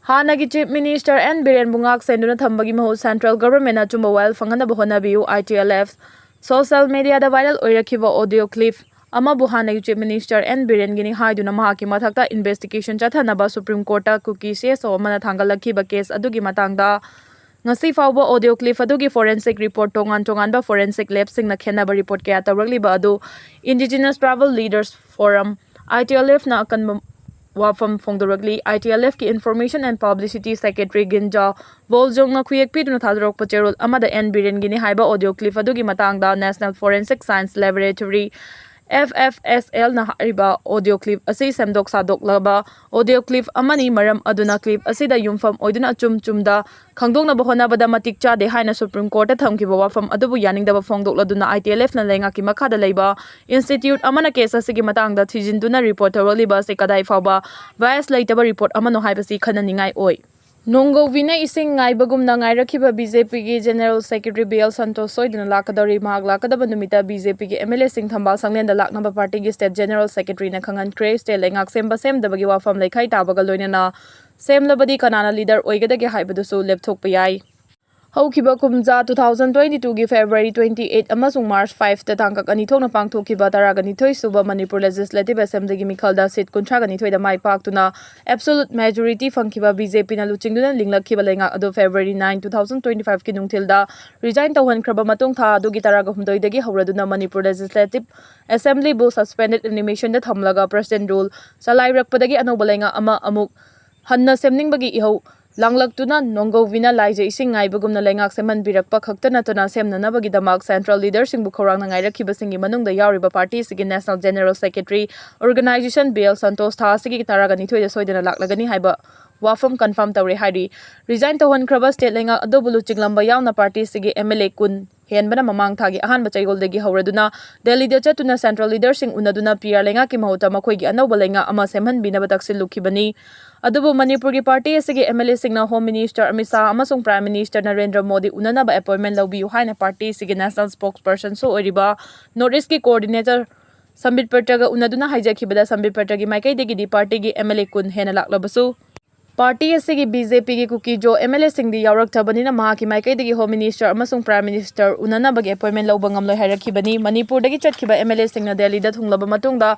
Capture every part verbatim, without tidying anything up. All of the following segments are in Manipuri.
ꯍꯥꯟꯅꯒꯤ Chief Minister N ꯕꯤꯔꯦꯟꯕꯨ ꯉꯥꯛ ꯁꯦꯟꯗꯨꯅ ꯊꯝꯕꯒꯤ ꯃꯍꯨꯠ Central Governmentꯅ ꯑꯆꯨꯝꯕ ꯋꯥꯌꯦꯜ ꯐꯪꯍꯟꯅꯕ ꯍꯣꯠꯅꯕꯤꯌꯨ, I T L F꯫ Social mediaꯗ viral ꯑꯣꯏꯔꯛꯈꯤꯕ audio clip ꯑꯃꯕꯨ ꯍꯥꯟꯅꯒꯤ Chief Minister N ꯕꯤꯔꯦꯟꯒꯤꯅꯤ ꯍꯥꯏꯗꯨꯅ ꯃꯍꯥꯛꯀꯤ ꯃꯊꯛꯇ investigation ꯆꯠꯊꯅꯕ Supreme Courtꯇ Kuki C S O ꯑꯃꯅ ꯊꯥꯡꯒꯠꯂꯛꯈꯤꯕ case ꯑꯗꯨꯒꯤ ꯃꯇꯥꯡꯗ ꯉꯁꯤ ꯐꯥꯎꯕ audio clip ꯑꯗꯨꯒꯤ forensic report, ꯇꯣꯉꯥꯟ ꯇꯣꯉꯥꯟꯕ forensic labꯁꯤꯡꯅ ꯈꯦꯠꯅꯕ report ꯀꯌꯥ ꯇꯧꯔꯛꯂꯤꯕ ꯑꯗꯨ Indigenous Tribal Leaders Forum, I T L Fꯅ ꯑꯀꯟꯕ ꯋꯥꯐꯝ ꯐꯣꯡꯗꯣꯔꯛꯂꯤ꯫ I T L Fꯀꯤ Information and Publicity Secretary Ginja Woljongꯅ ꯈꯨꯌꯦꯛ ꯄꯤꯗꯨꯅ ꯊꯥꯗꯣꯔꯛꯄ ꯆꯦꯔꯣꯜ ꯑꯃꯗ N ꯕꯤꯔꯦꯟꯒꯤꯅꯤ ꯍꯥꯏꯕ audio clip ꯑꯗꯨꯒꯤ ꯃꯇꯥꯡꯗ National Forensic Science Laboratory, F F S Lꯅ ꯍꯥꯏꯔꯤꯕ audio clip ꯑꯁꯤ ꯁꯦꯝꯗꯣꯛ ꯁꯥꯗꯣꯛꯂꯕ audio clip ꯑꯃꯅꯤ, ꯃꯔꯝ ꯑꯗꯨꯅ clip ꯑꯁꯤꯗ ꯌꯨꯝꯐꯝ ꯑꯣꯏꯗꯨꯅ ꯑꯆꯨꯝ ꯆꯨꯝꯗ ꯈꯪꯗꯣꯛꯅꯕ ꯍꯣꯠꯅꯕꯗ ꯃꯇꯤꯛ ꯆꯥꯗꯦ ꯍꯥꯏꯅ Supreme Courtꯇ ꯊꯝꯈꯤꯕ ꯋꯥꯐꯝ ꯑꯗꯨꯕꯨ ꯌꯥꯅꯤꯡꯗꯕ ꯐꯣꯡꯗꯣꯛꯂꯗꯨꯅ I T L Fꯅ ꯂꯩꯉꯥꯛꯀꯤ ꯃꯈꯥꯗ ꯂꯩꯕ institute ꯑꯃꯅ case ꯑꯁꯤꯒꯤ ꯃꯇꯥꯡꯗ ꯊꯤꯖꯤꯟꯗꯨꯅ report ꯇꯧꯔꯛꯂꯤꯕ ꯑꯁꯤ ꯀꯗꯥꯏ ꯐꯥꯎꯕ bias ꯂꯩꯇꯕ report ꯑꯃꯅꯣ ꯍꯥꯏꯕꯁꯤ ꯈꯟꯅꯅꯤꯡꯉꯥꯏ ꯑꯣꯏ꯫ ꯅꯣꯡꯒꯧꯕꯤꯅ ꯏꯁꯤꯡ ꯉꯥꯏꯕꯒꯨꯝꯅ ꯉꯥꯏꯔꯛꯈꯤꯕ B J P ꯒꯤ General Secretary B L Santosh ꯁꯣꯏꯗꯅ ꯂꯥꯛꯀꯗꯧꯔꯤ꯫ ꯃꯍꯥꯛ ꯂꯥꯛꯀꯗꯕ ꯅꯨꯃꯤꯠꯇ B J P ꯒꯤ M L A ꯁꯤꯡ ꯊꯝꯕꯥꯜ ꯁꯪꯂꯦꯟꯗ ꯂꯥꯛꯅꯕ party ꯒꯤ state General Secretary ꯅ ꯈꯪꯍꯟꯈ꯭ꯔꯦ꯫ State ꯂꯩꯉꯥꯛ ꯁꯦꯝꯕ ꯁꯦꯝꯗꯕꯒꯤ ꯋꯥꯐꯝ ꯂꯩꯈꯥꯏ ꯇꯥꯕꯒ ꯂꯣꯏꯅꯅ ꯁꯦꯝꯂꯕꯗꯤ ꯀꯅꯥꯅ leader ꯑꯣꯏꯒꯗꯒꯦ ꯍꯥꯏꯕꯗꯨꯁꯨ ꯂꯦꯞꯊꯣꯛꯄ ꯌꯥꯏ꯫ ꯍꯧꯈꯤꯕ ꯀꯨꯝꯖꯥ two thousand twenty two ꯒꯤ February twenty eight ꯑꯃꯁꯨꯡ March five ꯇ ꯇꯥꯡꯀꯛ ꯑꯅꯤ ꯊꯣꯛꯅ ꯄꯥꯡꯊꯣꯛꯈꯤꯕ ꯇꯔꯥꯒ ꯅꯤꯊꯣꯏ ꯁꯨꯕ Manipur Legislative Assembly ꯒꯤ ꯃꯤꯈꯜꯗ seat ꯀꯨꯟꯊ꯭ꯔꯥꯒ ꯅꯤꯊꯣꯏꯗ ꯃꯥꯏ ꯄꯥꯛꯇꯨꯅ absolute majority ꯐꯪꯈꯤꯕ B J P ꯅ ꯂꯨꯆꯤꯡꯗꯨꯅ ꯂꯤꯡꯂꯛꯈꯤꯕ ꯂꯩꯉꯥꯛ ꯑꯗꯨ February nine, two thousand twenty five ꯀꯤ ꯅꯨꯡꯊꯤꯜꯗ resign ꯇꯧꯍꯟꯈ꯭ꯔꯕ ꯃꯇꯨꯡ, ꯊꯥ ꯑꯗꯨꯒꯤ ꯇꯔꯥꯒ ꯍꯨꯝꯗꯣꯏꯗꯒꯤ ꯍꯧꯔꯗꯨꯅ Manipur Legislative Assembly ꯕꯨ suspended animation ꯗ ꯊꯝꯂꯒ President Rule ꯆꯂꯥꯏꯔꯛꯄꯗꯒꯤ ꯑꯅꯧꯕ ꯂꯩꯉꯥꯛ ꯑꯃ ꯑꯃꯨꯛ ꯍꯟꯅ ꯁꯦꯝꯅꯤꯡꯕꯒꯤ ꯏꯍꯧ ꯂꯥꯡꯂꯛꯇꯨꯅ ꯅꯣꯡꯒꯧꯕꯤꯅ ꯂꯥꯏꯖ ꯏꯁꯤꯡ ꯉꯥꯏꯕꯒꯨꯝꯅ ꯂꯩꯉꯥꯛ ꯁꯦꯝꯍꯟꯕꯤꯔꯛꯄ ꯈꯛꯇ ꯅꯠꯇꯅ ꯁꯦꯝꯅꯅꯕꯒꯤꯗꯃꯛ central leader ꯁꯤꯡꯕꯨ ꯈꯧꯔꯥꯡꯅ ꯉꯥꯏꯔꯛꯈꯤꯕꯁꯤꯡꯒꯤ ꯃꯅꯨꯡꯗ ꯌꯥꯎꯔꯤꯕ party ꯁꯤꯒꯤ National General Secretary, Organization B L Santosh ꯊꯥ ꯑꯁꯤꯒꯤ ꯇꯔꯥꯒ ꯅꯤꯊꯣꯏꯗ ꯁꯣꯏꯗꯅ ꯂꯥꯛꯂꯒꯅꯤ ꯍꯥꯏꯕ ꯋꯥꯐꯝ confirm ꯇꯧꯔꯦ ꯍꯥꯏꯔꯤ꯫ Resign ꯇꯧꯍꯟꯈ꯭ꯔꯕ state ꯂꯩꯉꯥꯛ ꯑꯗꯨꯕꯨ ꯂꯨꯆꯤꯡꯂꯝꯕ ꯌꯥꯎꯅ party ꯁꯤꯒꯤ M L A ꯀꯨꯟ ꯍꯦꯟꯕꯅ ꯃꯃꯥꯡ ꯊꯥꯒꯤ ꯑꯍꯥꯟꯕ ꯆꯌꯣꯜꯗꯒꯤ ꯍꯧꯔꯗꯨꯅ ꯗꯦꯜꯂꯤꯗ ꯆꯠꯇꯨꯅ central leader ꯁꯤꯡ ꯎꯅꯗꯨꯅ P R ꯂꯩꯉꯥꯛꯀꯤ ꯃꯍꯨꯠꯇ ꯃꯈꯣꯏꯒꯤ ꯑꯅꯧꯕ ꯂꯩꯉꯥꯛ ꯑꯃ ꯁꯦꯝꯍꯟꯕꯤꯅꯕ ꯇꯛꯁꯤꯜꯂꯨꯈꯤꯕꯅꯤ꯫ ꯑꯗꯨꯕꯨ ꯃꯅꯤꯄꯨꯔꯒꯤ party ꯑꯁꯤꯒꯤ M L A ꯁꯤꯡꯅ Home Minister ꯑꯃꯤꯠ ꯁꯥꯍ ꯑꯃꯁꯨꯡ Prime Minister Narendra Modi ꯎꯅꯅꯕ appointment ꯂꯧꯕꯤꯌꯨ ꯍꯥꯏꯅ party ꯑꯁꯤꯒꯤ national spokesperson ꯁꯨ ꯑꯣꯏꯔꯤꯕ North East ꯀꯤ coordinator ꯁꯝꯕꯤꯠ ꯄꯇ꯭ꯔꯒ ꯎꯅꯗꯨꯅ ꯍꯥꯏꯖꯈꯤꯕꯗ, ꯁꯝꯕꯤꯠ ꯄꯇ꯭ꯔꯒꯤ ꯃꯥꯏꯀꯩꯗꯒꯤꯗꯤ party ꯒꯤ M L A ꯀꯨꯟ ꯍꯦꯟꯅ ꯂꯥꯛꯂꯕꯁꯨ, ꯄꯥꯔꯇꯤ ꯑꯁꯤꯒꯤ ꯕꯤ ꯖꯦ ꯄꯤꯒꯤ ꯀꯨꯀꯤꯖꯣ ꯑꯦꯝ ꯑꯦꯜ ꯑꯦꯁꯤꯡꯗꯤ ꯌꯥꯎꯔꯛꯇꯕꯅꯤꯅ ꯃꯍꯥꯛꯀꯤ ꯃꯥꯏꯀꯩꯗꯒꯤ ꯍꯣꯝ ꯃꯤꯅꯤꯁꯇꯔ ꯑꯃꯁꯨꯡ ꯄ꯭ꯔꯥꯏꯝ ꯃꯤꯅꯤꯁꯇꯔ ꯎꯅꯅꯕꯒꯤ ꯑꯦꯄꯣꯏꯟꯃꯦꯟ ꯂꯧꯕ ꯉꯝꯂꯣꯏ ꯍꯥꯏꯔꯛꯈꯤꯕꯅꯤ꯫ ꯃꯅꯤꯄꯨꯔꯗꯒꯤ ꯆꯠꯈꯤꯕ ꯑꯦꯝ ꯑꯦꯜ ꯑꯦꯁꯤꯡꯅ ꯗꯦꯜꯂꯤꯗ ꯊꯨꯡꯂꯕ ꯃꯇꯨꯡꯗ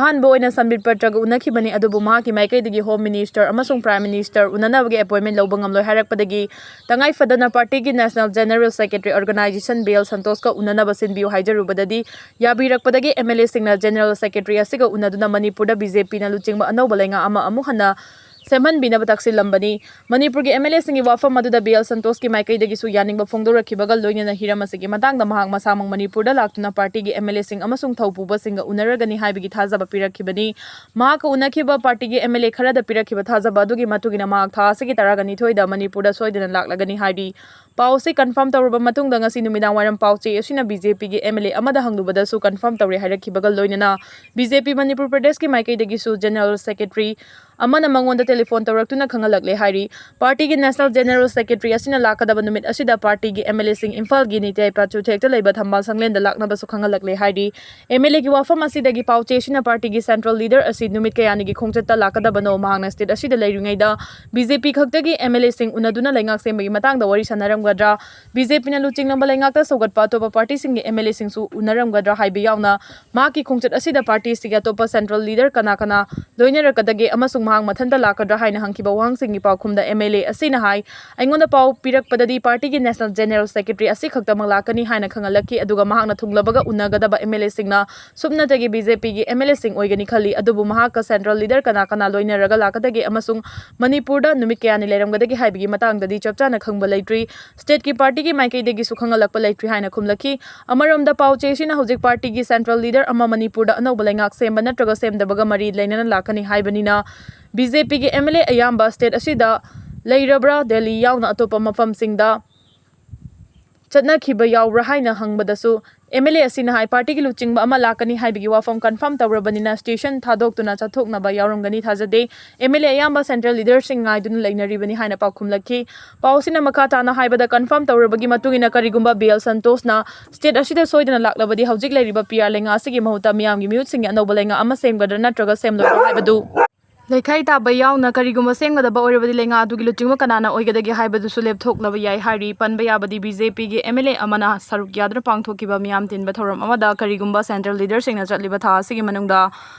ꯑꯍꯥꯟꯕ ꯑꯣꯏꯅ ꯁꯝꯕꯤꯠ ꯄꯇ꯭ꯔꯒ ꯎꯅꯈꯤꯕꯅꯤ, ꯑꯗꯨꯕꯨ ꯃꯍꯥꯛꯀꯤ ꯃꯥꯏꯀꯩꯗꯒꯤ ꯍꯣꯝ ꯃꯤꯅꯤꯁꯇꯔ ꯑꯃꯁꯨꯡ ꯄ꯭ꯔꯥꯏꯝ ꯃꯤꯅꯤꯁꯇꯔ ꯎꯅꯅꯕꯒꯤ ꯑꯦꯄꯣꯏꯟꯃꯦꯟ ꯂꯧꯕ ꯉꯝꯂꯣꯏ ꯍꯥꯏꯔꯛꯄꯗꯒꯤ ꯇꯉꯥꯏ ꯐꯗꯅ ꯄꯥꯔꯇꯤꯒꯤ national general secretary organization B L ꯁꯟꯇꯣꯁꯀ ꯎꯅꯅꯕ ꯁꯤꯟꯕꯤꯌꯨ ꯍꯥꯏꯖꯔꯨꯕꯗꯗꯤ ꯌꯥꯕꯤꯔꯛꯄꯗꯒꯤ ꯑꯦꯝ ꯑꯦꯜ ꯑꯦꯁꯤꯡꯅ ꯖꯦꯅꯔꯦꯜ ꯁꯦꯀ꯭ꯔꯦꯇꯔꯤ ꯑꯁꯤꯒ ꯎꯅꯗꯨꯅ ꯃꯅꯤꯄꯨꯔꯗ ꯕꯤ ꯖꯦ ꯄꯤꯅ ꯂꯨꯆꯤꯡꯕ ꯑꯅꯧꯕ ꯂꯩꯉꯥꯛ ꯑꯃ ꯑꯃꯨꯛ ꯍꯟꯅ ꯁꯦꯝꯍꯟꯕꯤꯅꯕ ꯇꯛꯁꯤꯜꯂꯝꯕꯅꯤ꯫ ꯃꯅꯤꯄꯨꯔꯒꯤ ꯑꯦꯝ ꯑꯦꯜ ꯑꯦꯁꯤꯡꯒꯤ ꯋꯥꯐꯝ ꯑꯗꯨꯗ ꯕꯤ ꯑꯦꯜ ꯁꯟꯇꯣꯁꯀꯤ ꯃꯥꯏꯀꯩꯗꯒꯤꯁꯨ ꯌꯥꯅꯤꯡꯕ ꯐꯣꯡꯗꯣꯔꯛꯈꯤꯕꯒ ꯂꯣꯏꯅꯅ ꯍꯤꯔꯝ ꯑꯁꯤꯒꯤ ꯃꯇꯥꯡꯗ ꯃꯍꯥꯛ ꯃꯁꯥꯃꯛ ꯃꯅꯤꯄꯨꯔꯗ ꯂꯥꯛꯇꯨꯅ ꯄꯥꯔꯇꯤꯒꯤ ꯑꯦꯝ ꯑꯦꯜ ꯑꯦꯁꯤꯡ ꯑꯃꯁꯨꯡ ꯊꯧꯄꯨꯕꯁꯤꯡꯒ ꯎꯅꯔꯒꯅꯤ ꯍꯥꯏꯕꯒꯤ ꯊꯥꯖꯕ ꯄꯤꯔꯛꯈꯤꯕꯅꯤ꯫ ꯃꯍꯥꯛꯀ ꯎꯅꯈꯤꯕ ꯄꯥꯔꯇꯤꯒꯤ ꯑꯦꯝ ꯑꯦꯜ ꯑꯦ ꯈꯔꯗ ꯄꯤꯔꯛꯈꯤꯕ ꯊꯥꯖꯕ ꯑꯗꯨꯒꯤ ꯃꯇꯨꯡ ꯏꯟꯅ ꯃꯍꯥꯛ ꯊꯥ ꯑꯁꯤꯒꯤ ꯇꯔꯥꯒ ꯅꯤꯊꯣꯏꯗ ꯃꯅꯤꯄꯨꯔꯗ ꯁꯣꯏꯗꯅ ꯂꯥꯛꯂꯒꯅꯤ ꯍꯥꯏꯔꯤ꯫ ꯄꯥꯎ ꯑꯁꯤ ꯀꯟꯐꯥꯔꯝ ꯇꯧꯔꯕ ꯃꯇꯨꯡꯗ ꯉꯁꯤ ꯅꯨꯃꯤꯗꯥꯡ ꯋꯥꯏꯔꯝ ꯄꯥꯎ ꯆꯦ ꯑꯁꯤꯅ ꯕꯤ ꯖꯦ ꯄꯤꯒꯤ ꯑꯦꯝ ꯑꯦꯜ ꯑꯦ ꯑꯃꯗ ꯍꯪꯂꯨꯕꯗꯁꯨ ꯀꯟꯐꯥꯔꯝ ꯇꯧꯔꯦ ꯍꯥꯏꯔꯛꯈꯤꯕꯒ ꯂꯣꯏꯅꯅ ꯕꯤ ꯖꯦ ꯄꯤ ꯃꯅꯤꯄꯨꯔ ꯄ꯭ꯔꯗꯦꯁꯀꯤ ꯃꯥꯏꯀꯩꯗꯒꯤꯁꯨ ꯖꯦꯅꯔꯦꯜ ꯁꯦꯀ꯭ꯔꯦꯇꯔꯤ ꯑꯃꯅ ꯃꯉꯣꯟꯗ ꯇꯦꯂꯤꯐꯣꯟ ꯇꯧꯔꯛꯇꯨꯅ ꯈꯪꯍꯜꯂꯛꯂꯦ ꯍꯥꯏꯔꯤ꯫ ꯄꯥꯔꯇꯤꯒꯤ ꯅꯦꯁꯅꯦꯜ ꯖꯦꯅꯔꯦꯜ ꯁꯦꯀ꯭ꯔꯦꯇꯔꯤ ꯑꯁꯤꯅ ꯂꯥꯛꯀꯗꯕ ꯅꯨꯃꯤꯠ ꯑꯁꯤꯗ ꯄꯥꯔꯇꯤꯒꯤ ꯑꯦꯝ ꯑꯦꯜ ꯑꯦꯁꯤꯡ ꯏꯝꯐꯥꯜꯒꯤ ꯅꯤꯇ꯭ꯌꯥꯏ ꯄꯥꯆꯨꯊꯦꯛꯇ ꯂꯩꯕ ꯊꯝꯕꯥꯜ ꯁꯪꯂꯦꯟꯗ ꯂꯥꯛꯅꯕꯁꯨ ꯈꯪꯍꯜꯂꯛꯂꯦ ꯍꯥꯏꯔꯤ꯫ ꯑꯦꯝ ꯑꯦꯜ ꯑꯦꯒꯤ ꯋꯥꯐꯝ ꯑꯁꯤꯗꯒꯤ ꯄꯥꯎ ꯆꯦ ꯑꯁꯤꯅ ꯄꯥꯔꯇꯤꯒꯤ ꯁꯦꯟꯇ꯭ꯔꯦꯜ ꯂꯤꯗꯔ ꯑꯁꯤ ꯅꯨꯃꯤꯠ ꯀꯌꯥꯅꯤꯒꯤ ꯈꯣꯡꯆꯠꯇ ꯂꯥꯛꯀꯗꯕꯅꯣ, ꯃꯍꯥꯛꯅ ꯁ꯭ꯇꯦꯠ ꯑꯁꯤꯗ ꯂꯩꯔꯤꯉꯩꯗ ꯕꯤ ꯖꯦ ꯄꯤ ꯈꯛꯇꯒꯤ ꯑꯦꯝ ꯑꯦꯜ ꯑꯦꯁꯤꯡ ꯎꯅꯗꯨꯅ ꯂꯩꯉꯥꯛ ꯁꯦꯝꯕꯒꯤ ꯃꯇꯥꯡꯗ ꯋꯥꯔꯤ ꯁꯥꯟꯅꯔꯝꯒꯗ꯭ꯔꯥ, ꯕꯤ ꯖꯦ ꯄꯤꯅ ꯂꯨꯆꯤꯡꯂꯝꯕ ꯂꯩꯉꯥꯛꯇ ꯁꯧꯒꯠꯄ ꯑꯇꯣꯞꯄ ꯄꯥꯔꯇꯤꯁꯤꯡꯒꯤ ꯑꯦꯝ ꯑꯦꯜ ꯑꯦꯁꯤꯡꯁꯨ ꯎꯅꯔꯝꯒꯗ꯭ꯔꯥ ꯍꯥꯏꯕ ꯌꯥꯎꯅ ꯃꯍꯥꯛꯀꯤ ꯈꯣꯡꯆꯠ ꯑꯁꯤꯗ ꯄꯥꯔꯇꯤ ꯑꯁꯤꯒꯤ ꯑꯇꯣꯞꯄ ꯁꯦꯟꯇ꯭ꯔꯦꯜ ꯂꯤꯗꯔ ꯀꯅꯥ ꯀꯅꯥ ꯂꯣꯏꯅꯔꯛꯀꯗꯒꯦ ꯑꯃꯁꯨꯡ ꯃꯍꯥꯛ ꯃꯊꯟꯇ ꯂꯥꯛꯀꯗ꯭ꯔꯥ ꯍꯥꯏꯅ ꯍꯪꯈꯤꯕ ꯋꯥꯍꯪꯁꯤꯡꯒꯤ ꯄꯥꯎꯈꯨꯝꯗ ꯑꯦꯝ ꯑꯦꯜ ꯑꯦ ꯑꯁꯤꯅ ꯍꯥꯏ, ꯑꯩꯉꯣꯟꯗ ꯄꯥꯎ ꯄꯤꯔꯛꯄꯗꯗꯤ ꯄꯥꯔꯇꯤꯒꯤ ꯅꯦꯁꯅꯦꯜ ꯖꯦꯅꯔꯦꯜ ꯁꯦꯀ꯭ꯔꯦꯇꯔꯤ ꯑꯁꯤ ꯈꯛꯇꯃꯛ ꯂꯥꯛꯀꯅꯤ ꯍꯥꯏꯅ ꯈꯪꯍꯜꯂꯛꯈꯤ, ꯑꯗꯨꯒ ꯃꯍꯥꯛꯅ ꯊꯨꯡꯂꯕꯒ ꯎꯅꯒꯗꯕ ꯑꯦꯝ ꯑꯦꯜ ꯑꯦꯁꯤꯡꯅ ꯁꯨꯞꯅꯇꯒꯤ ꯕꯤ ꯖꯦ ꯄꯤꯒꯤ ꯑꯦꯝ ꯑꯦꯜ ꯑꯦꯁꯤꯡ ꯑꯣꯏꯒꯅꯤ ꯈꯜꯂꯤ꯫ ꯑꯗꯨꯕꯨ ꯃꯍꯥꯛꯀ ꯁꯦꯟꯇ꯭ꯔꯦꯜ ꯂꯤꯗꯔ ꯀꯅꯥ ꯀꯅꯥ ꯂꯣꯏꯅꯔꯒ ꯂꯥꯛꯀꯗꯒꯦ ꯑꯃꯁꯨꯡ ꯃꯅꯤꯄꯨꯔꯗ ꯅꯨꯃꯤꯠ ꯀꯌꯥꯅꯤ ꯂꯩꯔꯝꯒꯗꯒꯦ ꯍꯥꯏꯕꯒꯤ ꯃꯇꯥꯡꯗꯗꯤ ꯆꯞ ꯆꯥꯅ ꯈꯪꯕ ꯂꯩꯇ꯭ꯔꯤ꯫ ꯁ꯭ꯇꯦꯠꯀꯤ ꯄꯥꯔꯇꯤꯒꯤ ꯃꯥꯏꯀꯩꯗꯒꯤꯁꯨ ꯈꯪꯍꯜꯂꯛꯄ ꯂꯩꯇ꯭ꯔꯤ ꯍꯥꯏꯅ ꯈꯨꯝꯂꯛꯈꯤ꯫ ꯑꯃꯔꯣꯝꯗ ꯄꯥꯎ ꯆꯦꯁꯤꯅ ꯍꯧꯖꯤꯛ ꯄꯥꯔꯇꯤꯒꯤ ꯁꯦꯟꯇ꯭ꯔꯦꯜ ꯂꯤꯗꯔ ꯑꯃ ꯃꯅꯤꯄꯨꯔꯗ ꯑꯅꯧꯕ ꯂꯩꯉꯥꯛ ꯁꯦꯝꯕ ꯅꯠꯇ꯭ꯔꯒ ꯁꯦꯝꯗꯕꯒ ꯃꯔꯤ ꯂꯩꯅꯅ ꯂꯥꯛꯀꯅꯤ ꯍꯥꯏꯕꯅꯤꯅ ꯕꯤ ꯖꯦ ꯄꯤꯒꯤ ꯑꯦꯝ ꯑꯦꯜ ꯑꯦ ꯑꯌꯥꯝꯕ ꯁ꯭ꯇꯦꯠ ꯑꯁꯤꯗ ꯂꯩꯔꯕ꯭ꯔꯥ, ꯗꯦꯜꯂꯤ ꯌꯥꯎꯅ ꯑꯇꯣꯞꯄ ꯃꯐꯝꯁꯤꯡꯗ ꯆꯠꯅꯈꯤꯕ ꯌꯥꯎꯕ꯭ꯔꯥ ꯍꯥꯏꯅ ꯍꯪꯕꯗꯁꯨ ꯑꯦꯝ ꯑꯦꯜ ꯑꯦ ꯑꯁꯤꯅ ꯍꯥꯏ, ꯄꯥꯔꯇꯤꯒꯤ ꯂꯨꯆꯤꯡꯕ ꯑꯃ ꯂꯥꯛꯀꯅꯤ ꯍꯥꯏꯕꯒꯤ ꯋꯥꯐꯝ ꯀꯟꯐꯥꯔꯝ ꯇꯧꯔꯕꯅꯤꯅ ꯁ꯭ꯇꯦꯁꯟ ꯊꯥꯗꯣꯛꯇꯨꯅ ꯆꯠꯊꯣꯛꯅꯕ ꯌꯥꯎꯔꯝꯒꯅꯤ ꯊꯥꯖꯗꯦ꯫ ꯑꯦꯝ ꯑꯦꯜ ꯑꯦ ꯑꯌꯥꯝꯕ ꯁꯦꯟꯇ꯭ꯔꯦꯜ ꯂꯤꯗꯔꯁꯤꯡ ꯉꯥꯏꯗꯨꯅ ꯂꯩꯅꯔꯤꯕꯅꯤ ꯍꯥꯏꯅ ꯄꯥꯎꯈꯨꯝꯂꯛꯈꯤ꯫ ꯄꯥꯎ ꯑꯁꯤꯅ ꯃꯈꯥ ꯇꯥꯅ ꯍꯥꯏꯕꯗ ꯀꯟꯐꯥꯔꯝ ꯇꯧꯔꯕꯒꯤ ꯃꯇꯨꯡ ꯏꯟꯅ ꯀꯔꯤꯒꯨꯝꯕ ꯕꯤ ꯑꯦꯜ ꯁꯟꯇꯣꯁꯅ ꯁ꯭ꯇꯦꯠ ꯑꯁꯤꯗ ꯁꯣꯏꯗꯅ ꯂꯥꯛꯂꯕꯗꯤ ꯍꯧꯖꯤꯛ ꯂꯩꯔꯤꯕ ꯄꯤ ꯑꯥꯔ ꯂꯩꯉꯥꯛ ꯑꯁꯤꯒꯤ ꯃꯍꯨꯠꯇ ꯃꯤꯌꯥꯝꯒꯤ ꯃꯤꯍꯨꯠꯁꯤꯡꯒꯤ ꯑꯅꯧꯕ ꯂꯩꯉꯥꯛ ꯑꯃ ꯁꯦꯝꯒꯗ꯭ꯔꯥ ꯅꯠꯇ꯭ꯔꯒ ꯁꯦꯝꯂꯣꯏꯗ꯭ꯔꯥ ꯍꯥꯏꯕꯗꯨ ꯂꯩꯈꯥꯏ ꯇꯥꯕ ꯌꯥꯎꯅ ꯀꯔꯤꯒꯨꯝꯕ ꯁꯦꯝꯒꯗꯕ ꯑꯣꯏꯔꯕꯗꯤ ꯂꯩꯉꯥꯛ ꯑꯗꯨꯒꯤ ꯂꯨꯆꯤꯡꯕ ꯀꯅꯥꯅ ꯑꯣꯏꯒꯗꯒꯦ ꯍꯥꯏꯕꯗꯨꯁꯨ ꯂꯦꯞꯊꯣꯛꯂꯕ ꯌꯥꯏ ꯍꯥꯏꯔꯤ꯫ ꯄꯟꯕ ꯌꯥꯕꯗꯤ ꯕꯤ ꯖꯦ ꯄꯤꯒꯤ ꯑꯦꯝ ꯑꯦꯜ ꯑꯦ ꯑꯃꯅ ꯁꯔꯨꯛ ꯌꯥꯗꯨꯅ ꯄꯥꯡꯊꯣꯛꯈꯤꯕ ꯃꯤꯌꯥꯝ ꯇꯤꯟꯕ ꯊꯧꯔꯝ ꯑꯃꯗ ꯀꯔꯤꯒꯨꯝꯕ ꯁꯦꯟꯇ꯭ꯔꯦꯜ ꯂꯤꯗꯔꯁꯤꯡꯅ ꯆꯠꯂꯤꯕ ꯊꯥ ꯑꯁꯤꯒꯤ ꯃꯅꯨꯡꯗ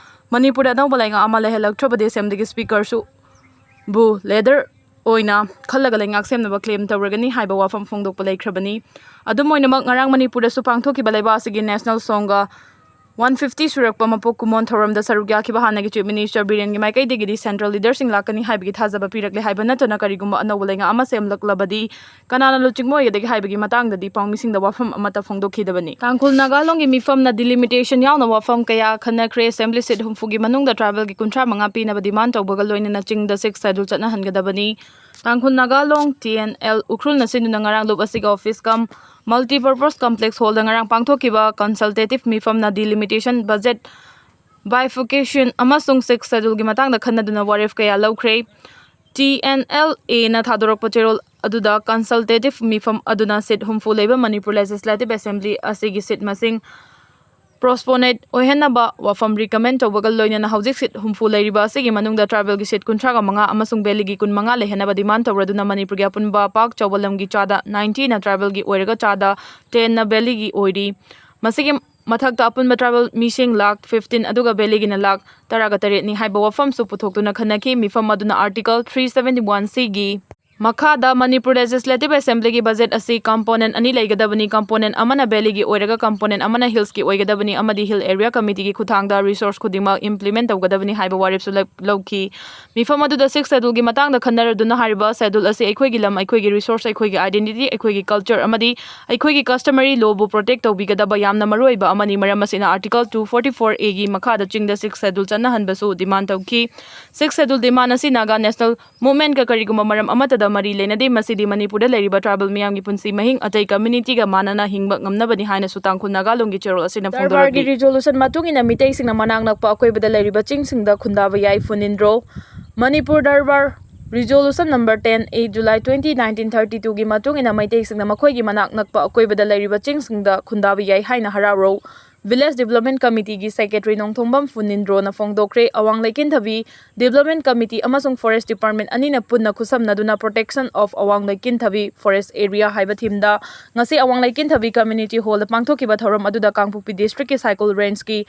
ꯃꯅꯤꯄꯨꯔꯗ ꯑꯅꯧꯕ ꯂꯩꯉꯥꯛ ꯑꯃ ꯂꯩꯍꯜꯂꯛꯇ꯭ꯔꯕꯗꯤ ꯑꯦꯁꯦꯝꯕ꯭ꯂꯤꯒꯤ ꯁ꯭ꯄꯤꯀꯔꯁꯨ ꯕꯨ ꯂꯤꯗꯔ ꯑꯣꯏꯅ ꯈꯜꯂꯒ ꯂꯩꯉꯥꯛ ꯁꯦꯝꯅꯕ ꯀ꯭ꯂꯦꯝ ꯇꯧꯔꯒꯅꯤ ꯍꯥꯏꯕ ꯋꯥꯐꯝ ꯐꯣꯡꯗꯣꯛꯄ ꯂꯩꯈ꯭ꯔꯕꯅꯤ꯫ ꯑꯗꯨꯝ ꯑꯣꯏꯅꯃꯛ ꯉꯔꯥꯡ ꯃꯅꯤꯄꯨꯔꯗꯁꯨ ꯄꯥꯡꯊꯣꯛꯈꯤꯕ ꯂꯩꯕꯥꯛ ꯑꯁꯤꯒꯤ ꯅꯦꯁꯅꯦꯜ ꯁꯣꯡꯒ ꯋꯥꯟ ꯐꯤꯐꯇꯤ ꯁꯨꯔꯛꯄ ꯃꯄꯣꯛ ꯀꯨꯝꯑꯣꯟ ꯊꯧꯔꯝꯗ ꯁꯔꯨꯛ ꯌꯥꯈꯤꯕ ꯍꯥꯟꯅꯒꯤ ꯆꯤꯐ ꯃꯤꯅꯤꯁꯇꯔ ꯕꯤꯔꯦꯟꯒꯤ ꯃꯥꯏꯀꯩꯗꯒꯤꯗꯤ ꯁꯦꯟꯇ꯭ꯔꯦꯜ ꯂꯤꯗꯔꯁꯤꯡ ꯂꯥꯛꯀꯅꯤ ꯍꯥꯏꯕꯒꯤ ꯊꯥꯖꯕ ꯄꯤꯔꯛꯂꯦ ꯍꯥꯏꯕ ꯅꯠꯇꯅ ꯀꯔꯤꯒꯨꯝꯕ ꯑꯅꯧꯕ ꯂꯩꯉꯥꯛ ꯑꯃ ꯁꯦꯝꯂꯛꯂꯕꯗꯤ ꯀꯅꯥꯅ ꯂꯨꯆꯤꯡꯕ ꯑꯣꯏꯒꯗꯒꯦ ꯍꯥꯏꯕꯒꯤ ꯃꯇꯥꯡꯗꯗꯤ ꯄꯥꯎꯃꯤꯁꯤꯡꯗ ꯋꯥꯐꯝ ꯑꯃꯠꯇ ꯐꯣꯡꯗꯣꯛꯈꯤꯗꯕꯅꯤ꯫ ꯇꯥꯡꯈꯨꯜ ꯅꯥꯒꯥ ꯂꯣꯡꯒꯤ ꯃꯤꯐꯝꯅ ꯗꯤꯂꯤꯃꯤꯇꯦꯁꯟ ꯌꯥꯎꯅ ꯋꯥꯐꯝ ꯀꯌꯥ ꯈꯟꯅꯈ꯭ꯔꯦ꯫ ꯑꯦꯁꯦꯝꯕ꯭ꯂꯤ ꯁꯤꯠ ꯍꯨꯝꯐꯨꯒꯤ ꯃꯅꯨꯡꯗ ꯇ꯭ꯔꯥꯏꯕꯦꯜꯒꯤ ꯀꯨꯟꯊ꯭ꯔꯥ ꯃꯉꯥ ꯄꯤꯅꯕ ꯗꯤꯃꯥꯟ ꯇꯧꯕꯒ ꯂꯣꯏꯅꯅ ꯆꯤꯡꯗ ꯁꯤꯛꯁ ꯁꯦꯗꯨꯜ ꯆꯠꯅꯍꯟꯒꯗꯕꯅꯤ꯫ Tangkhul Naga Long, T N L, ꯎꯈ꯭ꯔꯨꯜꯅ ꯁꯤꯟꯗꯨꯅ ꯉꯔꯥꯡ ꯂꯨꯞ ꯑꯁꯤꯒꯤ ꯑꯣꯐꯤꯁ ꯀꯝ ꯃꯜꯇꯤꯄꯔꯄꯁ ꯀꯝꯄ꯭ꯂꯦꯛꯁ ꯍꯣꯜꯗ ꯉꯔꯥꯡ ꯄꯥꯡꯊꯣꯛꯈꯤꯕ ꯀꯟꯁꯜꯇꯦꯇꯤꯚ ꯃꯤꯐꯝꯅ ꯗꯤꯂꯤꯃꯤꯇꯦꯁꯟ, ꯕꯖꯦꯠ, ꯕꯥꯏꯐꯨꯀꯦꯁꯟ ꯑꯃꯁꯨꯡ ꯁꯤꯛꯁ ꯁꯦꯗꯨꯜꯒꯤ ꯃꯇꯥꯡꯗ ꯈꯟꯅꯗꯨꯅ ꯋꯥꯔꯦꯞ ꯀꯌꯥ ꯂꯧꯈ꯭ꯔꯦ꯫ ꯇꯤ ꯑꯦꯟ ꯑꯦꯜ ꯑꯦꯅ ꯊꯥꯗꯣꯔꯛꯄ ꯆꯦꯔꯣꯜ ꯑꯗꯨꯗ ꯀꯟꯁꯜꯇꯦꯇꯤꯚ ꯃꯤꯐꯝ ꯑꯗꯨꯅ ꯁꯤꯠ ꯍꯨꯝꯐꯨ ꯂꯩꯕ ꯃꯅꯤꯄꯨꯔ ꯂꯦꯖꯤꯁꯂꯦꯇꯤꯚ ꯑꯦꯁꯦꯝꯕ꯭ꯂꯤ ꯑꯁꯤꯒꯤ ꯁꯤꯠ ꯃꯁꯤꯡ ꯄꯣꯁꯄꯣꯅꯦꯠ ꯑꯣꯏꯍꯟꯅꯕ ꯋꯥꯐꯝ ꯔꯤꯀꯃꯦꯟ ꯇꯧꯕꯒ ꯂꯣꯏꯅꯅ ꯍꯧꯖꯤꯛ ꯁꯤꯠ ꯍꯨꯝꯐꯨ ꯂꯩꯔꯤꯕ ꯑꯁꯤꯒꯤ ꯃꯅꯨꯡꯗ ꯇ꯭ꯔꯥꯏꯕꯦꯜꯒꯤ ꯁꯤꯠ ꯀꯨꯟꯊ꯭ꯔꯥꯒ ꯃꯉꯥ ꯑꯃꯁꯨꯡ ꯚꯦꯂꯤꯒꯤ ꯀꯨꯟꯃꯉꯥ ꯂꯩꯍꯟꯅꯕ ꯗꯤꯃꯥꯟ ꯇꯧꯔꯗꯨꯅ ꯃꯅꯤꯄꯨꯔꯒꯤ ꯑꯄꯨꯟꯕ ꯄꯥꯛ ꯆꯥꯎꯕ ꯂꯝꯒꯤ ꯆꯥꯗ ꯅꯥꯏꯟꯇꯤꯅ ꯇ꯭ꯔꯥꯏꯕꯦꯜꯒꯤ ꯑꯣꯏꯔꯒ ꯆꯥꯗ ꯇꯦꯟꯅ ꯚꯦꯂꯤꯒꯤ ꯑꯣꯏꯔꯤ꯫ ꯃꯁꯤꯒꯤ ꯃꯊꯛꯇ ꯑꯄꯨꯟꯕ ꯇ꯭ꯔꯥꯏꯕꯦꯜ ꯃꯤꯁꯤꯡ ꯂꯥꯈ ꯐꯤꯐꯇꯤꯟ ꯑꯗꯨꯒ ꯚꯦꯂꯤꯒꯤꯅ ꯂꯥꯈ ꯇꯔꯥꯒ ꯇꯔꯦꯠꯅꯤ ꯍꯥꯏꯕ ꯋꯥꯐꯝꯁꯨ ꯄꯨꯊꯣꯛꯇꯨꯅ ꯈꯟꯅꯈꯤ꯫ ꯃꯤꯐꯝ ꯑꯗꯨꯅ ꯑꯥꯔꯇꯤꯀꯜ ꯊ꯭ꯔꯤ ꯁꯚꯦꯟꯇꯤ ꯋꯥꯟ ꯁꯤꯒꯤ ꯃꯈꯥꯗ ꯃꯅꯤꯄꯨꯔ ꯂꯦꯖꯤꯁꯂꯦꯇꯤꯚ ꯑꯦꯁꯦꯝꯕ꯭ꯂꯤꯒꯤ ꯕꯖꯦꯠ ꯑꯁꯤ ꯀꯝꯄꯣꯅꯦꯟ ꯑꯅꯤ ꯂꯩꯒꯗꯕꯅꯤ, ꯀꯝꯄꯣꯅꯦꯟ ꯑꯃꯅ ꯚꯦꯂꯤꯒꯤ ꯑꯣꯏꯔꯒ ꯀꯝꯄꯣꯅꯦꯟ ꯑꯃꯅ ꯍꯤꯜꯁꯀꯤ ꯑꯣꯏꯒꯗꯕꯅꯤ ꯑꯃꯗꯤ ꯍꯤꯜ ꯑꯦꯔꯤꯌꯥ ꯀꯃꯤꯇꯤꯒꯤ ꯈꯨꯠꯊꯥꯡꯗ ꯔꯤꯁꯣꯔꯁ ꯈꯨꯗꯤꯡꯃꯛ ꯏꯝꯄ꯭ꯂꯤꯃꯦꯟ ꯇꯧꯒꯗꯕꯅꯤ ꯍꯥꯏꯕ ꯋꯥꯔꯦꯞꯁꯨ ꯂꯧ-, ꯂꯧꯈꯤ꯫ ꯃꯤꯐꯝ ꯑꯗꯨꯗ ꯁꯤꯛꯁ ꯁꯦꯗꯨꯜꯒꯤ ꯃꯇꯥꯡꯗ ꯈꯟꯅꯔꯗꯨꯅ ꯍꯥꯏꯔꯤꯕ ꯁꯦꯗꯨꯜ ꯑꯁꯤ ꯑꯩꯈꯣꯏꯒꯤ ꯂꯝ, ꯑꯩꯈꯣꯏꯒꯤ ꯔꯤꯁꯣꯔꯁ, ꯑꯩꯈꯣꯏꯒꯤ ꯑꯥꯏꯗꯦꯟꯇꯤꯇꯤ, ꯑꯩꯈꯣꯏꯒꯤ ꯀꯜꯆꯔ ꯑꯃꯗꯤ ꯑꯩꯈꯣꯏꯒꯤ ꯀꯁꯇꯃꯔꯤ ꯂꯣꯕꯨ ꯄ꯭ꯔꯣꯇꯦꯛ ꯇꯧꯕꯤꯒꯗꯕ ꯌꯥꯝꯅ ꯃꯔꯨꯑꯣꯏꯕ ꯑꯃꯅꯤ꯫ ꯃꯔꯝ ꯑꯁꯤꯅ ꯑꯥꯔꯇꯤꯀꯜ ꯇꯨ ꯐꯣꯔꯇꯤ ꯐꯣꯔ ꯑꯦꯒꯤ ꯃꯈꯥꯗ ꯆꯤꯡꯗ ꯁꯤꯛꯁ ꯁꯦꯗꯨꯜ ꯆꯠꯅꯍꯟꯕꯁꯨ ꯗꯤꯃꯥꯟ ꯇꯧꯈꯤ꯫ ꯁꯤꯛꯁ ꯁꯦꯗꯨꯜ ꯗꯤꯃꯥꯟ ꯑꯁꯤ ꯅꯥꯒꯥ ꯅꯦꯁꯅꯦꯜ ꯃꯨꯚꯃꯦꯟꯠꯀ ꯀꯔꯤꯒꯨꯝꯕ ꯃꯔꯝ ꯑꯃꯠꯇꯗ ꯃꯔꯤ ꯂꯩꯅꯗꯦ꯫ ꯃꯁꯤꯗꯤ ꯃꯅꯤꯄꯨꯔꯗ ꯂꯩꯔꯤꯕ ꯇ꯭ꯔꯥꯏꯕꯦꯜ ꯃꯤꯌꯥꯝꯒꯤ ꯄꯨꯟꯁꯤ ꯃꯍꯤꯡ ꯑꯇꯩ ꯀꯝꯃ꯭ꯌꯨꯅꯤꯇꯤꯒ ꯃꯥꯟꯅꯅ ꯍꯤꯡꯕ ꯉꯝꯅꯕꯅꯤ ꯍꯥꯏꯅꯁꯨ ꯇꯥꯡꯈꯨꯜ ꯅꯥꯒꯥ ꯂꯣꯟꯒꯤ ꯆꯦꯔꯣꯜ ꯑꯁꯤꯅ ꯗꯔꯕꯥꯔꯒꯤ ꯐꯣꯡꯗꯣꯔꯛꯂꯤ꯫ ꯔꯤꯖꯣꯂꯨꯁꯟ ꯃꯇꯨꯡ ꯏꯟꯅ ꯃꯤꯇꯩꯁꯤꯡꯅ ꯃꯅꯥꯛ ꯅꯛꯄ ꯑꯀꯣꯏꯕꯗ ꯂꯩꯔꯤꯕ ꯆꯤꯡꯁꯤꯡꯗ ꯈꯨꯟꯗꯥꯕ ꯌꯥꯏ꯫ ꯐꯨꯅꯤꯟꯗ꯭ꯔꯣ꯫ Manipur darbar resolution number ten ꯑꯦ, July twenty, nineteen thirty twoꯒꯤ ꯃꯇꯨꯡ ꯏꯟꯅ ꯃꯩꯇꯩꯁꯤꯡꯅ ꯃꯈꯣꯏꯒꯤ ꯃꯅꯥꯛ ꯅꯛꯄ ꯑꯀꯣꯏꯕꯗ ꯂꯩꯔꯤꯕ ꯆꯤꯡꯁꯤꯡꯗ ꯈꯨꯟꯗꯥꯕ ꯌꯥꯏ ꯍꯥꯏꯅ ꯍꯔꯥꯎꯔꯧ Village Development Committeeꯒꯤ Secretary ꯅꯣꯡꯊꯣꯝꯕꯝ ꯐꯨꯅꯤꯟꯗ꯭ꯔꯣꯅ ꯐꯣꯡꯗꯣꯛꯈ꯭ꯔꯦ꯫ ꯑꯋꯥꯡ ꯂꯩꯀꯤꯟꯊꯕꯤ Development Committee ꯑꯃꯁꯨꯡ Forest Department ꯑꯅꯤꯅ ꯄꯨꯟꯅ ꯈꯨꯠꯁꯝꯅꯗꯨꯅ Protection of ꯑꯋꯥꯡ ꯂꯩꯀꯤꯟꯊꯕꯤ Forest Area ꯍꯥꯏꯕ themeꯗ ꯉꯁꯤ ꯑꯋꯥꯡ ꯂꯩꯀꯤꯟꯊꯕꯤ Community Hallꯗ ꯄꯥꯡꯊꯣꯛꯈꯤꯕ ꯊꯧꯔꯝ ꯑꯗꯨꯗ ꯀꯥꯡꯄꯣꯛꯄꯤ Districtꯀꯤ ꯁꯥꯏꯀꯨꯜ Rangeꯀꯤ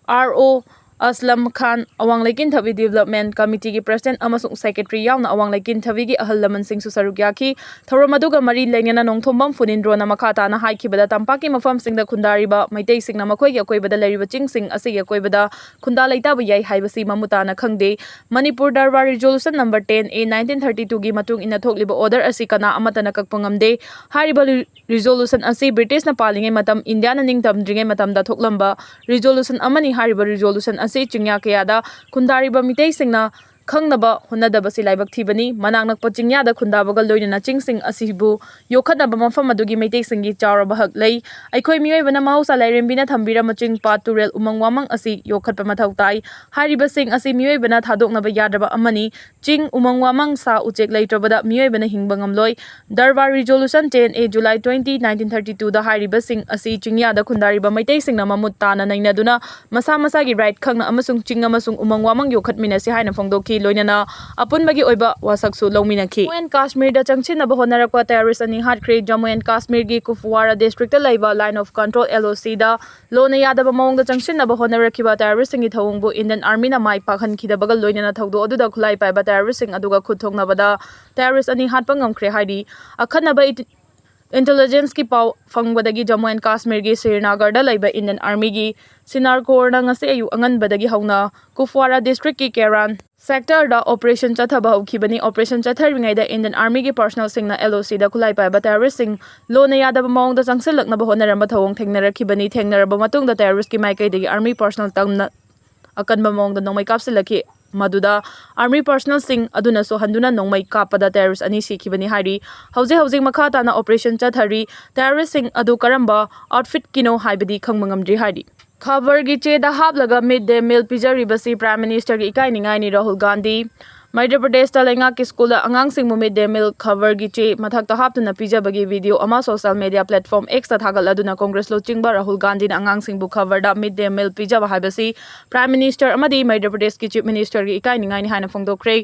R O ꯑꯁꯂꯝ ꯈꯥꯟ, ꯑꯋꯥꯡ ꯂꯩꯀꯤꯟꯊꯕꯤ Development Committeeꯒꯤ President ꯑꯃꯁꯨꯡ Secretary ꯌꯥꯎꯅ ꯑꯋꯥꯡ ꯂꯩꯀꯤꯟꯊꯕꯤꯒꯤ ꯑꯍꯜ ꯂꯃꯟꯁꯤꯡꯁꯨ ꯁꯔꯨꯛ ꯌꯥꯈꯤ꯫ ꯊꯧꯔꯝ ꯑꯗꯨꯒ ꯃꯔꯤ ꯂꯩꯅꯅ ꯅꯣꯡꯊꯣꯝꯕꯝ ꯐꯨꯅꯤꯟꯗ꯭ꯔꯣꯅ ꯃꯈꯥ ꯇꯥꯅ ꯍꯥꯏꯈꯤꯕꯗ, ꯇꯝꯄꯥꯛꯀꯤ ꯃꯐꯝꯁꯤꯡꯗ ꯈꯨꯟꯗꯥꯔꯤꯕ ꯃꯩꯇꯩꯁꯤꯡꯅ ꯃꯈꯣꯏꯒꯤ ꯑꯀꯣꯏꯕꯗ ꯂꯩꯔꯤꯕ ꯆꯤꯡꯁꯤꯡ ꯑꯁꯤꯒꯤ ꯑꯀꯣꯏꯕꯗ ꯈꯨꯟꯗꯥ ꯂꯩꯇꯥꯕ ꯌꯥꯏ ꯍꯥꯏꯕꯁꯤ ꯃꯃꯨꯠ ꯇꯥꯅ ꯈꯪꯗꯦ꯫ Manipur darbar Resolution number ten A nineteen thirty twoꯒꯤ ꯃꯇꯨꯡ ꯏꯟꯅ ꯊꯣꯛꯂꯤꯕ order ꯑꯁꯤ ꯀꯅꯥ ꯑꯃꯠꯇꯅ ꯀꯛꯄ ꯉꯝꯗꯦ꯫ ꯍꯥꯏꯔꯤꯕ ꯔꯤ-, resolution ꯑꯁꯤ ꯕ꯭ꯔꯤꯇꯤꯁꯅ ꯄꯥꯜꯂꯤꯉꯩ ꯃꯇꯝ, ꯏꯟꯗꯤꯌꯥꯅ ꯅꯤꯡꯇꯝꯗ꯭ꯔꯤꯉꯩ ꯃꯇꯝꯗ ꯊꯣꯛꯂꯝꯕ resolution ꯑꯃꯅꯤ꯫ ꯍꯥꯏꯔꯤꯕ resolution ꯑꯁꯤ ꯆꯤꯡꯌꯥ ꯀꯌꯥꯗ ꯈꯨꯟꯗꯥꯔꯤꯕ ꯃꯤꯇꯩꯁꯤꯡꯅ ꯈꯪꯅꯕ ꯍꯣꯠꯅꯗꯕꯁꯤ ꯂꯥꯏꯕꯛ ꯊꯤꯕꯅꯤ꯫ ꯃꯅꯥꯛ ꯅꯛꯄ ꯆꯤꯡꯌꯥꯗ ꯈꯨꯟꯗꯥꯕꯒ ꯂꯣꯏꯅꯅ ꯆꯤꯡꯁꯤꯡ ꯑꯁꯤꯕꯨ ꯌꯣꯛꯈꯠꯅꯕ ꯃꯐꯝ ꯑꯗꯨꯒꯤ ꯃꯩꯇꯩꯁꯤꯡꯒꯤ ꯆꯥꯎꯔꯕ ꯍꯛ ꯂꯩ꯫ ꯑꯩꯈꯣꯏ ꯃꯤꯑꯣꯏꯕꯅ ꯃꯍꯧꯁꯥ ꯂꯥꯏꯔꯦꯝꯕꯤꯅ ꯊꯝꯕꯤꯔꯝꯕ ꯆꯤꯡ, ꯄꯥꯠ, ꯇꯨꯔꯦꯜ, ꯎꯃꯪ ꯋꯥꯃꯪ ꯑꯁꯤ ꯌꯣꯛꯈꯠꯄ ꯃꯊꯧ ꯇꯥꯏ꯫ ꯍꯥꯏꯔꯤꯕꯁꯤꯡ ꯑꯁꯤ ꯃꯤꯑꯣꯏꯕꯅ ꯊꯥꯗꯣꯛꯅꯕ ꯌꯥꯗ꯭ꯔꯕ ꯑꯃꯅꯤ꯫ ꯆꯤꯡ, ꯎꯃꯪ ꯋꯥꯃꯪ, ꯁꯥ ꯎꯆꯦꯛ ꯂꯩꯇ꯭ꯔꯕꯗ ꯃꯤꯑꯣꯏꯕꯅ ꯍꯤꯡꯕ ꯉꯝꯂꯣꯏ꯫ Darbar Resolution ten A July twenty, nineteen thirty twoꯗ ꯍꯥꯏꯔꯤꯕꯁꯤꯡ ꯑꯁꯤ ꯆꯤꯡꯌꯥꯗ ꯈꯨꯟꯗꯥꯔꯤꯕ ꯃꯩꯇꯩꯁꯤꯡꯅ ꯃꯃꯨꯠ ꯇꯥꯅ ꯅꯩꯅꯗꯨꯅ ꯃꯁꯥ ꯃꯁꯥꯒꯤ right ꯈꯪꯅ ꯑꯃꯁꯨꯡ ꯆꯤꯡ ꯑꯃꯁꯨꯡ ꯎꯃꯪ ꯋꯥꯃꯪ ꯌꯣꯛꯈꯠꯃꯤꯟꯅꯁꯤ ꯍꯥꯏꯅ ꯐꯣꯡꯗꯣꯛꯈꯤ꯫ ꯂꯣꯏꯅꯅ ꯑꯄꯨꯟꯕꯒꯤ ꯑꯣꯏꯕ ꯋꯥꯁꯛꯁꯨ ꯂꯧꯃꯤꯟꯅꯈꯤ꯫ Jammu and Kashmirꯗ ꯆꯪꯁꯤꯟꯅꯕ ꯍꯣꯠꯅꯔꯛꯄ terrorist ꯑꯅꯤ ꯍꯥꯠꯈ꯭ꯔꯦ꯫ Jammu and Kashmirꯒꯤ Kupwara Districtꯇ ꯂꯩꯕ Line of Control, L O Cꯗ ꯂꯣꯅ ꯌꯥꯗꯕ ꯃꯑꯣꯡꯗ ꯆꯪꯁꯤꯟꯅꯕ ꯍꯣꯠꯅꯔꯛꯈꯤꯕ terroristꯁꯤꯡꯒꯤ ꯊꯧꯑꯣꯡꯕꯨ Indian Armyꯅ ꯃꯥꯏ ꯄꯥꯛꯍꯟꯈꯤꯗꯕꯒ ꯂꯣꯏꯅꯅ ꯊꯧꯗꯣꯛ ꯑꯗꯨꯗ ꯈꯨꯠꯂꯥꯏ ꯄꯥꯏꯕ terroristꯁꯤꯡ ꯑꯗꯨꯒ ꯈꯨꯠ ꯊꯣꯛꯅꯕꯗ terrorist ꯑꯅꯤ ꯍꯥꯠꯄ ꯉꯝꯈ꯭ꯔꯦ ꯍꯥꯏꯔꯤ꯫ ꯑꯈꯟꯅꯕ ꯏ-, intelligenceꯀꯤ ꯄꯥꯎ ꯐꯪꯕꯗꯒꯤ Jammu and Kashmirꯒꯤ ꯁ꯭ꯔꯤꯅꯒꯔꯗ ꯂꯩꯕ Indian Armyꯒꯤ Sinar Corpsꯅ ꯉꯁꯤ ꯑꯌꯨꯛ ꯑꯉꯟꯕꯗꯒꯤ ꯍꯧꯅ Kupwara Districtꯀꯤ Keran sectorꯗ operation ꯆꯠꯊꯕ ꯍꯧꯈꯤꯕꯅꯤ꯫ Operation ꯆꯠꯊꯔꯤꯉꯩꯗ Indian Armyꯒꯤ personnelꯁꯤꯡꯅ L O Cꯗ ꯈꯨꯠꯂꯥꯏ ꯄꯥꯏꯕ terroristꯁꯤꯡ ꯂꯣꯟꯅ ꯌꯥꯗꯕ ꯃꯑꯣꯡꯗ ꯆꯪꯁꯤꯜꯂꯛꯅꯕ ꯍꯣꯠꯅꯔꯝꯕ ꯊꯧꯑꯣꯡ ꯊꯦꯡꯅꯔꯛꯈꯤꯕꯅꯤ꯫ ꯊꯦꯡꯅꯔꯕ ꯃꯇꯨꯡꯗ terroristꯀꯤ ꯃꯥꯏꯀꯩꯗꯒꯤ Army personnel ꯇꯝꯅ ꯑꯀꯟꯕ ꯃꯑꯣꯡꯗ ꯅꯣꯡꯃꯩ ꯀꯥꯞꯁꯤꯜꯂꯛꯈꯤ꯫ ꯃꯗꯨꯗ Army personnelꯁꯤꯡ ꯑꯗꯨꯅꯁꯨ ꯍꯟꯗꯨꯅ ꯅꯣꯡꯃꯩ ꯀꯥꯞꯄꯗ terrorist ꯑꯅꯤ ꯁꯤꯈꯤꯕꯅꯤ ꯍꯥꯏꯔꯤ꯫ ꯍꯧꯖꯤꯛ ꯍꯧꯖꯤꯛ ꯃꯈꯥ ꯇꯥꯅ operation ꯆꯠꯊꯔꯤ꯫ Terroristꯁꯤꯡ ꯑꯗꯨ ꯀꯔꯝꯕ outfitꯀꯤꯅꯣ ꯍꯥꯏꯕꯗꯤ ꯈꯪꯕ ꯉꯝꯗ꯭ꯔꯤ ꯍꯥꯏꯔꯤ꯫ ꯈꯕꯔꯒꯤ ꯆꯦꯗ ꯍꯥꯞꯂꯒ mid day meal ꯄꯤꯖꯔꯤꯕꯁꯤ Prime Ministerꯒꯤ ꯏꯀꯥꯏꯅꯤꯡꯉꯥꯏꯅꯤ꯫ Rahul Gandhi. ꯃꯙ꯭ꯌ ꯄ꯭ꯔꯗꯦꯁꯇ ꯂꯩꯉꯥꯛꯀꯤ ꯁ꯭ꯀꯨꯜꯗ ꯑꯉꯥꯡꯁꯤꯡꯕꯨ ꯃꯤꯗ ꯗꯦ ꯃꯤꯜ ꯈꯕꯔꯒꯤ ꯆꯦ ꯃꯊꯛꯇ ꯍꯥꯞꯇꯨꯅ ꯄꯤꯖꯕꯒꯤ ꯚꯤꯗꯤꯑꯣ ꯑꯃ ꯁꯣꯁꯤꯌꯦꯜ ꯃꯤꯗꯤꯌꯥ ꯄ꯭ꯂꯦꯠꯐꯣꯝ ꯑꯦꯛꯁꯇ ꯊꯥꯒꯠꯂꯗꯨꯅ ꯀꯣꯡꯒ꯭ꯔꯦꯁ ꯂꯨꯆꯤꯡꯕ ꯔꯥꯍꯨꯜ ꯒꯥꯟꯙꯤꯅ ꯑꯉꯥꯡꯁꯤꯡꯕꯨ ꯈꯕꯔꯗ ꯃꯤꯗ ꯗꯦ ꯃꯤꯜ ꯄꯤꯖꯕ ꯍꯥꯏꯕꯁꯤ ꯄ꯭ꯔꯥꯏꯝ ꯃꯤꯅꯤꯁꯇꯔ ꯑꯃꯗꯤ ꯃꯙ꯭ꯌ ꯄ꯭ꯔꯗꯦꯁꯀꯤ ꯆꯤꯐ ꯃꯤꯅꯤꯁꯇꯔꯒꯤ ꯏꯀꯥꯏꯅꯤꯡꯉꯥꯏꯅꯤ ꯍꯥꯏꯅ ꯐꯣꯡꯗꯣꯛꯈ꯭ꯔꯦ꯫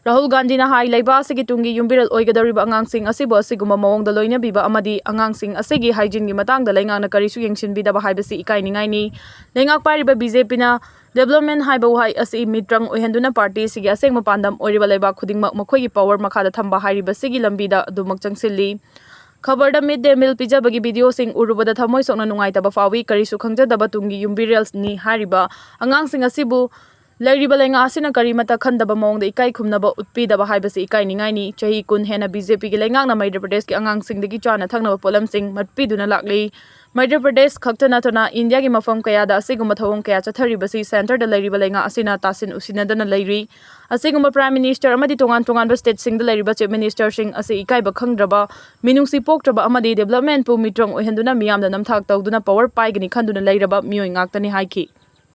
ꯔꯥꯍꯨꯜ ꯒꯥꯟꯙꯤꯅ ꯍꯥꯏ, ꯂꯩꯕꯥꯛ ꯑꯁꯤꯒꯤ ꯇꯨꯡꯒꯤ ꯌꯨꯝꯕꯤꯔꯦꯜ ꯑꯣꯏꯒꯗꯧꯔꯤꯕ ꯑꯉꯥꯡꯁꯤꯡ ꯑꯁꯤꯕꯨ ꯑꯁꯤꯒꯨꯝꯕ ꯃꯑꯣꯡꯗ ꯂꯣꯏꯅꯕꯤꯕ ꯑꯃꯗꯤ ꯑꯉꯥꯡꯁꯤꯡ ꯑꯁꯤꯒꯤ ꯍꯥꯏꯖꯤꯟꯒꯤ ꯃꯇꯥꯡꯗ ꯂꯩꯉꯥꯛꯅ ꯀꯔꯤꯁꯨ ꯌꯦꯡꯁꯤꯟꯕꯤꯗꯕ ꯍꯥꯏꯕꯁꯤ ꯏꯀꯥꯏꯅꯤꯡꯉꯥꯏꯅꯤ꯫ ꯂꯩꯉꯥꯛ ꯄꯥꯏꯔꯤꯕ ꯕꯤ ꯖꯦ ꯄꯤꯅ ꯗꯦꯕꯂꯞꯃꯦꯟ ꯍꯥꯏꯕ ꯋꯥꯍꯩ ꯑꯁꯤ ꯃꯤꯇ꯭ꯔꯪ ꯑꯣꯏꯍꯟꯗꯨꯅ ꯄꯥꯔꯇꯤ ꯑꯁꯤꯒꯤ ꯑꯁꯦꯡꯕ ꯄꯥꯟꯗꯝ ꯑꯣꯏꯔꯤꯕ ꯂꯩꯕꯥꯛ ꯈꯨꯗꯤꯡꯃꯛ ꯃꯈꯣꯏꯒꯤ ꯄꯋꯥꯔ ꯃꯈꯥꯗ ꯊꯝꯕ ꯍꯥꯏꯔꯤꯕꯁꯤꯒꯤ ꯂꯝꯕꯤꯗ ꯑꯗꯨꯃꯛ ꯆꯪꯁꯤꯜꯂꯤ꯫ ꯈꯕꯔꯗ ꯃꯤꯗ ꯗꯦ ꯃꯤꯜ ꯄꯤꯖꯕꯒꯤ ꯚꯤꯗꯤꯑꯣꯁꯤꯡ ꯎꯔꯨꯕꯗ ꯊꯃꯣꯏ ꯁꯣꯛꯅ ꯅꯨꯡꯉꯥꯏꯇꯕ ꯐꯥꯎꯏ꯫ ꯀꯔꯤꯁꯨ ꯈꯪꯖꯗꯕ ꯇꯨꯡꯒꯤ ꯌꯨꯝꯕꯤꯔꯦꯜꯅꯤ ꯍꯥꯏꯔꯤꯕ ꯑꯉꯥꯡꯁꯤꯡ ꯑꯁꯤꯕꯨ ꯂꯩꯔꯤꯕ ꯂꯩꯉꯥꯛ ꯑꯁꯤꯅ ꯀꯔꯤꯃꯠꯇ ꯈꯟꯗꯕ ꯃꯑꯣꯡꯗ ꯏꯀꯥꯏ ꯈꯨꯝꯅꯕ ꯎꯠꯄꯤꯗꯕ ꯍꯥꯏꯕꯁꯤ ꯏꯀꯥꯏꯅꯤꯡꯉꯥꯏꯅꯤ꯫ ꯆꯍꯤ ꯀꯨꯟ ꯍꯦꯟꯅ ꯕꯤ ꯖꯦ ꯄꯤꯒꯤ ꯂꯩꯉꯥꯛꯅ ꯃꯙ꯭ꯌ ꯄ꯭ꯔꯗꯦꯁꯀꯤ ꯑꯉꯥꯡꯁꯤꯡꯗꯒꯤ ꯆꯥꯅ ꯊꯛꯅꯕ ꯄꯣꯠꯂꯝꯁꯤꯡ ꯃꯠꯄꯤꯗꯨꯅ ꯂꯥꯛꯂꯤ꯫ ꯃꯙ꯭ꯌ ꯄ꯭ꯔꯗꯦꯁ ꯈꯛꯇ ꯅꯠꯇꯅ ꯏꯟꯗꯤꯌꯥꯒꯤ ꯃꯐꯝ ꯀꯌꯥꯗ ꯑꯁꯤꯒꯨꯝꯕ ꯊꯧꯑꯣꯡ ꯀꯌꯥ ꯆꯠꯊꯔꯤꯕꯁꯤ ꯁꯦꯟꯇꯔꯗ ꯂꯩꯔꯤꯕ ꯂꯩꯉꯥꯛ ꯑꯁꯤꯅ ꯇꯥꯁꯤꯟ ꯎꯁꯤꯟꯅꯗꯅ ꯂꯩꯔꯤ꯫ ꯑꯁꯤꯒꯨꯝꯕ ꯄ꯭ꯔꯥꯏꯝ ꯃꯤꯅꯤꯁꯇꯔ ꯑꯃꯗꯤ ꯇꯣꯉꯥꯟ ꯇꯣꯉꯥꯟꯕ ꯁ꯭ꯇꯦꯠꯁꯤꯡꯗ ꯂꯩꯔꯤꯕ ꯆꯤꯐ ꯃꯤꯅꯤꯁꯇꯔꯁꯤꯡ ꯑꯁꯤ ꯏꯀꯥꯏꯕ ꯈꯪꯗ꯭ꯔꯕ, ꯃꯤꯅꯨꯡꯁꯤ ꯄꯣꯛꯇ꯭ꯔꯕ ꯑꯃꯗꯤ ꯗꯦꯕꯂꯞꯃꯦꯟꯕꯨ ꯃꯤꯇ꯭ꯔꯪ ꯑꯣꯏꯍꯟꯗꯨꯅ ꯃꯤꯌꯥꯝꯗ ꯅꯝꯊꯥꯛ ꯇꯧꯗꯨꯅ ꯄꯋꯥꯔ ꯄꯥꯏꯒꯅꯤ ꯈꯟꯗꯨꯅ ꯂꯩꯔꯕ ꯃꯤꯑꯣꯏ ꯉꯥꯛꯇꯅꯤ ꯍꯥꯏꯈꯤ꯫